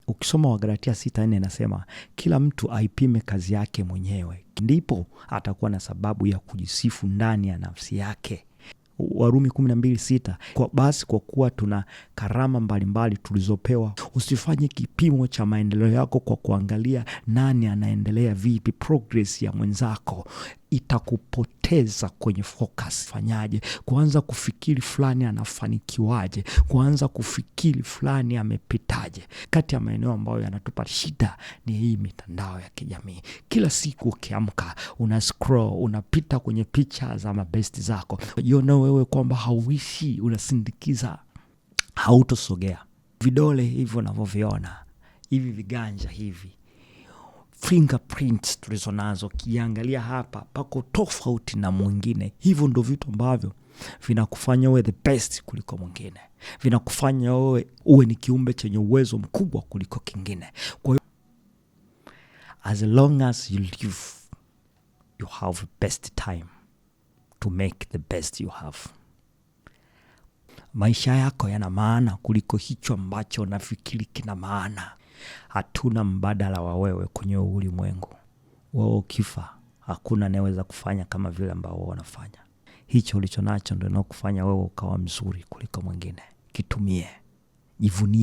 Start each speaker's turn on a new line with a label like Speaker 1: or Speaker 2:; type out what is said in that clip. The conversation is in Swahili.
Speaker 1: Ukisoma Wagalatia 6:4 inasema kila mtu aipime kazi yake mwenyewe, ndipo atakuwa na sababu ya kujisifu ndani ya nafsi yake. Warumi 12:6, kwa basi kwa kuwa tuna karama mbalimbali tulizopewa, usifanye kipimo cha maendeleo yako kwa kuangalia nani anaendelea vipi. Progress ya mwenzako itakupoteza kwenye focus. Fanyaje? Kuanza kufikiri fulani anafanikiwaje, kuanza kufikiri fulani amepitaje. Kati ya maeneo ambayo yanatupa shida ni hii mitandao ya kijamii. Kila siku ukiamka, una scroll, unapita kwenye picha za mabesti zako, jiona wewe kwamba hauishi, unasindikiza, hautosogea. Vidole hivyo unavyoviona hivi, viganja hivi, fingerprints tulizonazo, ukiangalia hapa pako tofauti na mwingine. Hivyo ndo vitu ambavyo vinakufanya uwe the best kuliko mwingine, vinakufanya wewe uwe ni kiumbe chenye uwezo mkubwa kuliko kingine. Kwa hiyo as long as you live, you have best time to make the best you have. Maisha yako yana maana kuliko hicho ambacho unafikiri kina maana. Hatuna mbadala wa wewe kwenye ulimwengu. Wewe ukifa, hakuna anayeweza kufanya kama vile ambao wao wanafanya. Hicho ulicho nacho ndio inakufanya wewe ukawa mzuri kuliko mwingine. Kitumie, jivunie.